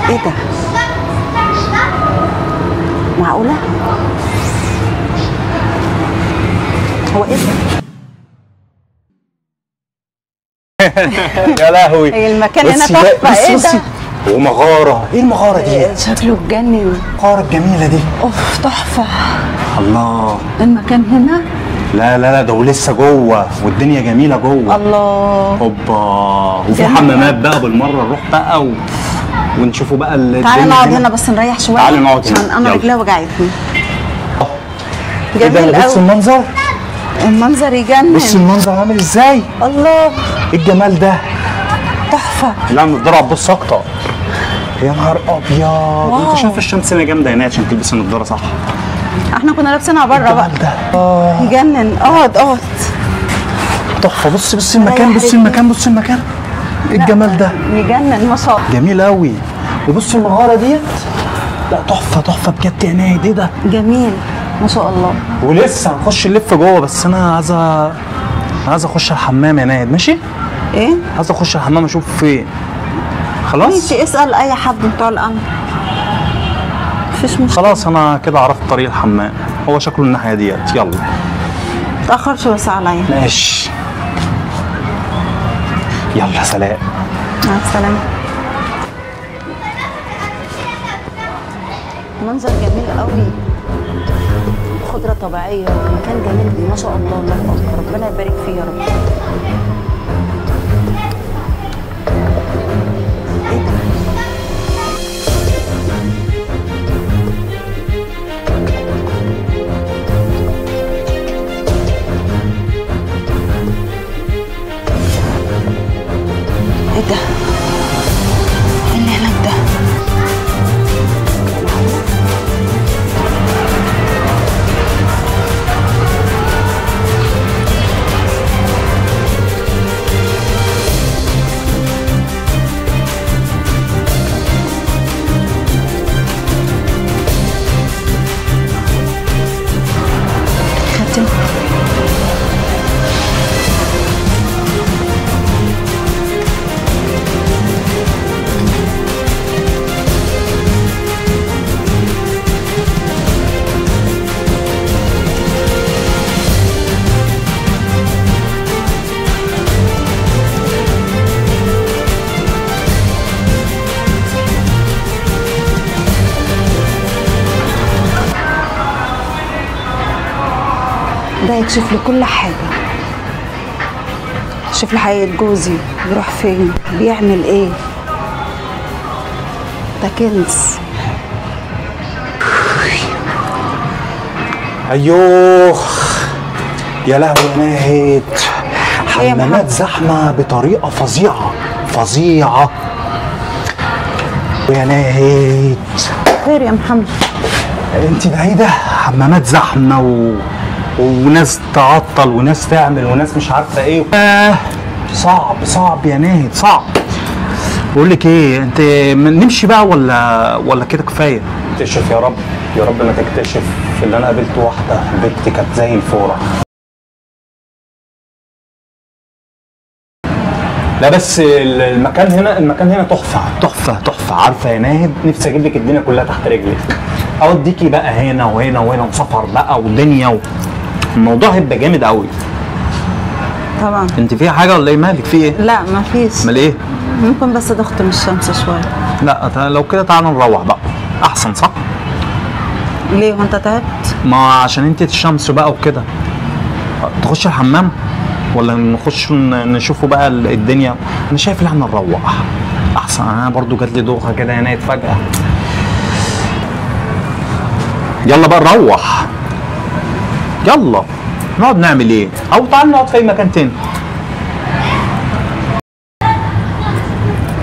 ايه ده؟ معقولة؟ هو ايه ده؟ يا لهوي، المكان هنا تحفة. ايه ده؟ ومغاره، ايه المغارة دي؟ شكله اتجنن، المغارة الجميلة دي. اوف تحفة. الله، المكان هنا. لا لا لا، ده ولسه جوه والدنيا جميلة جوه. الله، اوبا. وفي حمامات بقى بالمرة، نروح بقى ونشوفوا بقى الدنيا. تعالى نقعد هنا بس نريح شوية. تعالى نقعد هنا عشان انا رجلي وجعتني. جميل قوي. بص المنظر، المنظر يجنن. بص المنظر عامل ازاي. الله، ايه الجمال ده، تحفة. لا النضارة هتبص اكتر. يا نهار ابيض، انت شايف الشمس هنا جامدة هنا عشان تلبس النضارة صح؟ احنا كنا لابسينها بره بقى. ده يجنن. اقعد اقعد، تحفة. بص بص المكان، بص المكان، بص المكان، ايه الجمال ده، يجنن ما شاء الله، جميل قوي. وبص المغارة ديت، لا تحفة تحفة بجد يا ناهد. ايه ده، جميل ما شاء الله. ولسه هنخش نلف جوه، بس انا عايز اخش الحمام يا ناهد. ماشي؟ ايه؟ عايز اخش الحمام اشوف فين. خلاص؟ ماشي، اسال اي حد بتوع الامن، مفيش مشكلة. خلاص انا كده عرفت طريق الحمام، هو شكله الناحية ديت. يلا متأخرش بس عليا. ماشي، يلا سلام. مع السلامة. منظر جميل قوي، خضرة طبيعية ومكان جميل ما شاء الله، الله أكبر، ربنا يبارك فيه يا رب. ايه ده؟ ايه ده؟ ايه اللي هناك ده؟ ده يكشف لي كل حاجة، يكشف لي حقيقة جوزي، بيروح فين، بيعمل ايه. ده كنز. ايوه يا لهوي يا ناهد، حمامات زحمة بطريقة فظيعة فظيعة يا ناهد. خير يا محمد؟ انت بعيدة، حمامات زحمة وناس تعطل وناس تعمل وناس مش عارفه ايه. صعب صعب يا ناهد، صعب. بقول لك ايه، انت نمشي بقى ولا كده كفاية؟ اكتشف يا رب، يا رب ما تكتشف اللي انا قابلت واحدة بنت كانت زي الفوره. لا بس المكان هنا، المكان هنا تحفة تحفة تحفة. عارفه يا ناهد، نفسي اجيب لك الدنيا كلها تحت رجلك، اوديكي بقى هنا وهنا وهنا وسفر بقى ودنيا الموضوع هيبقى جامد قوي. طبعا. انت في حاجة ولا ايه؟ مالك في ايه؟ لا مفيش. امال ايه؟ ممكن بس ضغط من الشمس شوية. لا لو كده تعالى نروح بقى احسن، صح؟ ليه وانت تعبت؟ ما عشان انت الشمس بقى وكده. تخش الحمام ولا نخش نشوفوا بقى الدنيا؟ انا شايف ان احنا نروح احسن. انا برضو جات لي دوخه كده هنا فجأة. يلا بقى نروح، يلا نقعد نعمل ايه؟ او تعال نقعد في اي مكان تاني.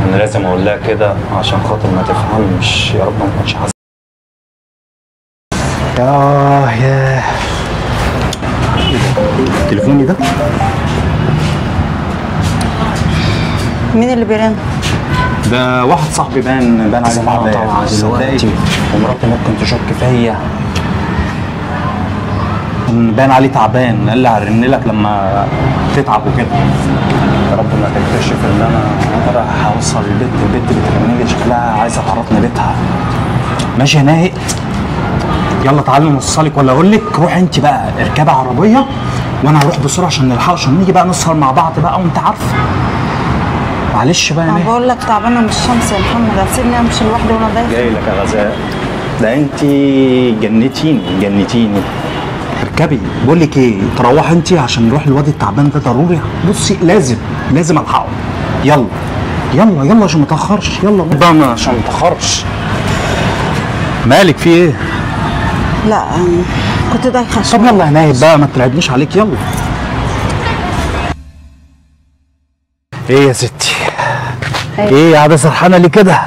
انا لازم اقول لها كده عشان خاطر ما تفهمش. يا رب ما تكونش حاسه. يا تليفوني ده مين اللي بيرن؟ ده واحد صاحبي بان عليه طبعا دلوقتي، ومراتي ممكن تشك فيا. بان عليه تعبان، قال لي هرن لك لما تتعب وكده. يا رب ما تكتشف ان انا رايح اوصل البيت. البت بترن لي شكلها عايزه تعرف وصلني بيتها. ماشي يا ناهد؟ يلا تعالي نوصلك، ولا اقول لك روحي انت بقى اركبي عربية وانا هروح بسرعة عشان نلحق، عشان نيجي بقى نسهر مع بعض بقى وانت عارفه. معلش بقى يا ناهد. انا بقول لك تعبانة من الشمس يا محمد، هتسيبني امشي لوحدي وانا دايخه؟ جاي لك يا غزال، ده انت جنتيني جنتيني. اركبي. بقول لك ايه، تروحي انت عشان نروح الواد التعبان ده ضروري. بصي لازم لازم الحقه. يلا يلا يلا عشان ما اتاخرش. يلا بقى عشان ما اتاخرش. مالك في ايه؟ لا كنت دايخه شوية. طب يلا يا ناهد بقى ما ترعبنيش عليك. يلا. ايه يا ستي؟ ايه قاعدة سرحانه ليه كده؟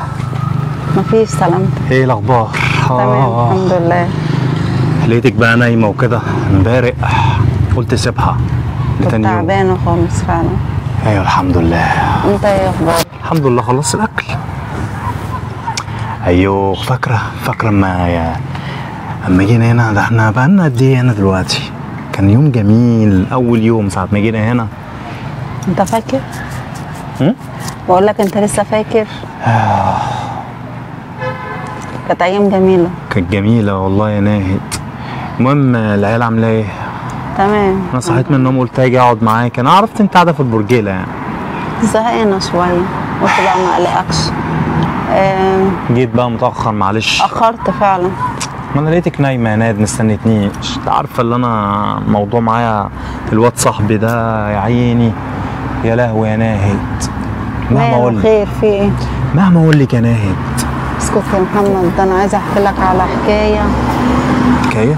مفيش، سلامتك. ايه الاخبار؟ تمام الحمد لله. لقيتك بقى نايمة وكده امبارح، قلت سيبها لتاني يوم. كنت تعبانة خالص فعلا. ايوه الحمد لله. انت ايه اخبارك؟ الحمد لله. خلصت الاكل. ايوه فاكره فاكره اما جينا هنا، ده احنا بقالنا قد ايه هنا دلوقتي؟ كان يوم جميل اول يوم ساعة ما جينا هنا. انت فاكر؟ بقول لك انت لسه فاكر؟ كانت ايام جميلة. كانت جميلة والله يا ناهد. المهم العيال عامله ايه؟ تمام. انا صحيت من النوم قلت اجي اقعد معاك، انا عرفت انت قاعدة في البرجيله يعني. زهقانه شوية، قلت بقى ما اقلقكش. جيت بقى متاخر معلش. اخرت فعلا. ما انا لقيتك نايمة يا ناهد ما استنيتنيش. انت عارفه اللي انا موضوع معايا الواد صاحبي ده يا عيني، يا لهوي يا ناهد. مهما اقول لك خير في ايه؟ مهما اقول لك يا ناهد. اسكت يا محمد، ده انا عايزه احكي لك على حكاية. حكاية؟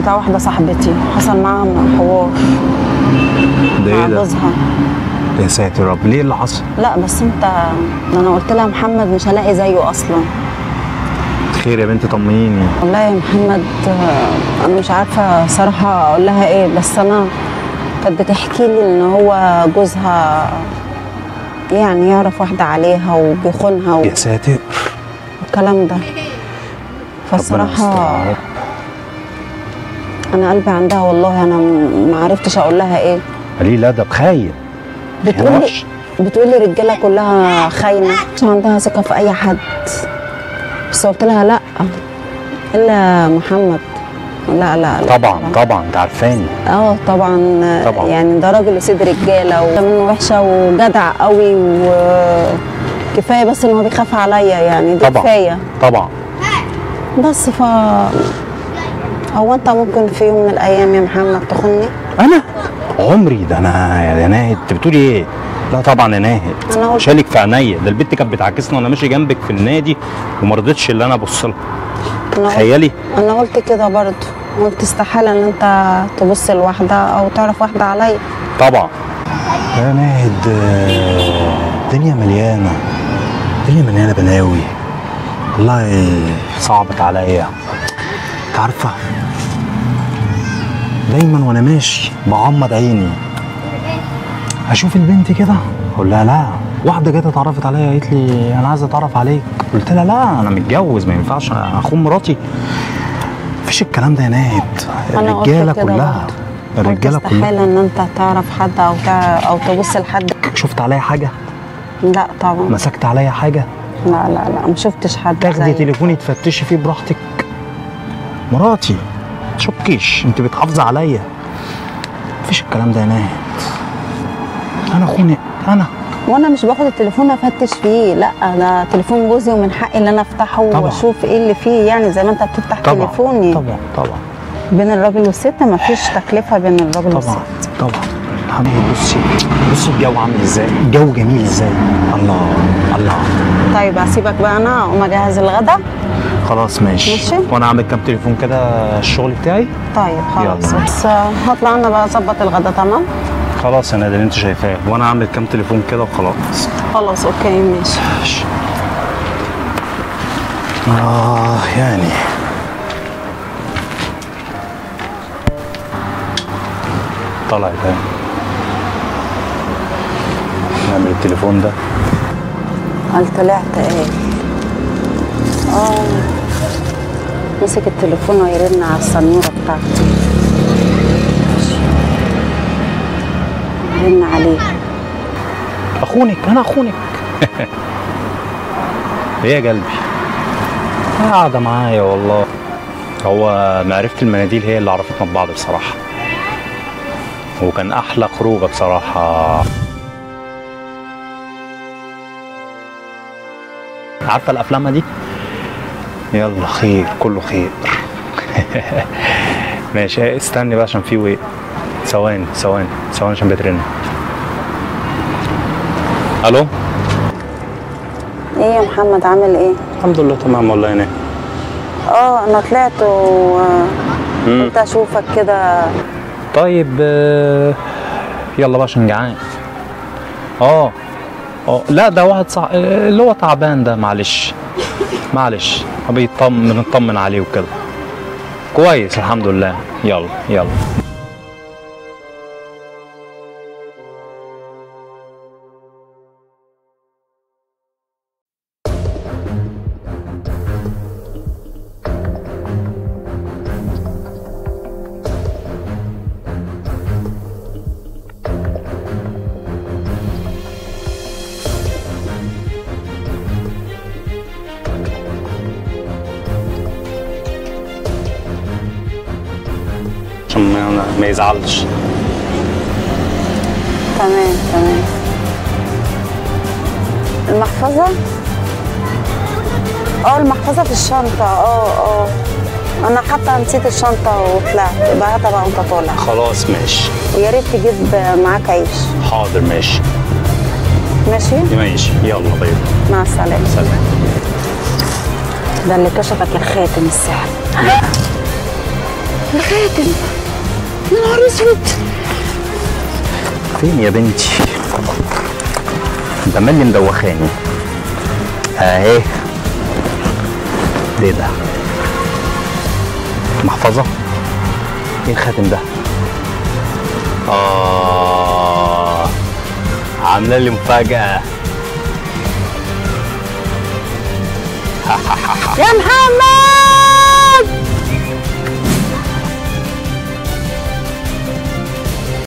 بتاع واحدة صاحبتي حصل معاها حوار. ده ايه ده؟ مع جوزها. يا ساتر يا رب، ليه اللي حصل؟ لا بس انت، انا قلت لها محمد مش هلاقي زيه اصلا. خير يا بنتي طمنيني. والله يا محمد انا مش عارفه صراحة اقول لها ايه، بس انا كانت بتحكي لي ان هو جوزها يعني يعرف واحدة عليها وبيخونها يا ساتر والكلام ده. فالصراحه انا قلبي عندها والله، انا ما عرفتش اقول لها ايه. قليل ادب، خاين. بتقول لي الرجالة كلها خاينه، مش عندها ثقة في اي حد. بس قلت لها لا الا محمد. لا لا لا طبعا طبعا انت عارفاني. طبعا طبعا، يعني ده راجل وسيد رجاله ومنه وحشة وجدع قوي، وكفاية بس ان هو بيخاف عليا يعني، دي كفاية طبعا. بس ف هو انت ممكن في يوم من الايام يا محمد تخوني؟ انا عمري ده انا يا ناهد انت بتقولي ايه؟ لا طبعا يا ناهد، شالك في عينيا، ده البت كانت بتعاكسني وانا ماشي جنبك في النادي وما رضيتش اللي انا ابص لها. تخيلي. انا قلت كده برضه، قلت استحالة ان انت تبص لواحدة او تعرف واحدة عليا. طبعا يا ناهد الدنيا مليانة، الدنيا مليانة بلاوي والله، صعبت عليا. انت عارفه دايما وانا ماشي بغمض عيني اشوف البنت كده اقول لها لا. واحدة جت اتعرفت عليا قالت لي انا عايزه اتعرف عليك، قلت لها لا انا متجوز ما ينفعش اخون مراتي. مفيش الكلام ده يا ناهد، الرجالة كلها الرجالة كلها استحالة ان انت تعرف حد او تبص لحد. شفت عليا حاجة؟ لا طبعا. مسكت عليا حاجة؟ لا لا لا ما شفتش حد. تاخدي تليفوني تفتشي فيه براحتك؟ مراتي تشكيش، انت بتحافظي عليا. مفيش الكلام ده يا ناهد. انا خونق انا، وانا مش باخد التليفون افتش فيه، لا ده تليفون جوزي ومن حقي ان انا افتحه واشوف ايه اللي فيه، يعني زي ما انت بتفتح طبعًا تليفوني. طبعا طبعا. بين الراجل والست مفيش تكلفة بين الراجل طبعًا والست. طبعا طبعا. بصي بصي الجو عامل ازاي، الجو جميل ازاي. الله الله. طيب هسيبك بقى انا اقوم اجهز الغدا. خلاص ماشي. وانا اعمل كام تليفون كده الشغل بتاعي. طيب خلاص بس هطلع انا بقى اظبط الغدا. تمام خلاص يا نادر اللي انت شايفاه، وانا اعمل كام تليفون كده وخلاص. خلاص okay ماشي. يعني طلعت اهي. نعمل التليفون ده. قال طلعت ايه؟ مسك التليفون ويرن على السنوره بتاعته. رن عليه. اخونك انا اخونك. ايه يا قلبي؟ قاعدة معايا والله. هو معرفة المناديل هي اللي عرفتنا ببعض بصراحة، وكان احلى خروجه بصراحة. عارفه الافلام دي؟ يلا خير، كله خير. ماشي، استني بقى عشان في وقت. ثواني ثواني ثواني عشان بترن. الو. ايه يا محمد، عامل ايه؟ الحمد لله تمام والله يا نهى. انا طلعت وقلت اشوفك كده. طيب يلا بقى عشان جعان. لا ده واحد صح اللي هو تعبان ده، معلش معلش، بيطمن، نطمن عليه وكده. كويس الحمد لله. يلا يلا. عشان ما يزعلش. تمام تمام. المحفظة؟ المحفظة في الشنطة. أنا حتى نسيت الشنطة وطلعت. يبقى هاتها بقى وأنت طالع. خلاص ماشي. ويا ريت تجيب معاك عيش. حاضر ماشي. ماشي؟ ماشي يلا طيب. مع السلامة. سلام. ده اللي كشفك الخاتم السحري. الخاتم، يا نهار اسود. فين يا بنتي؟ انت مالي مدوخاني. اهي. ايه ده؟ محفظة؟ ايه الخاتم ده؟ عاملة لي مفاجأة. يا محمد.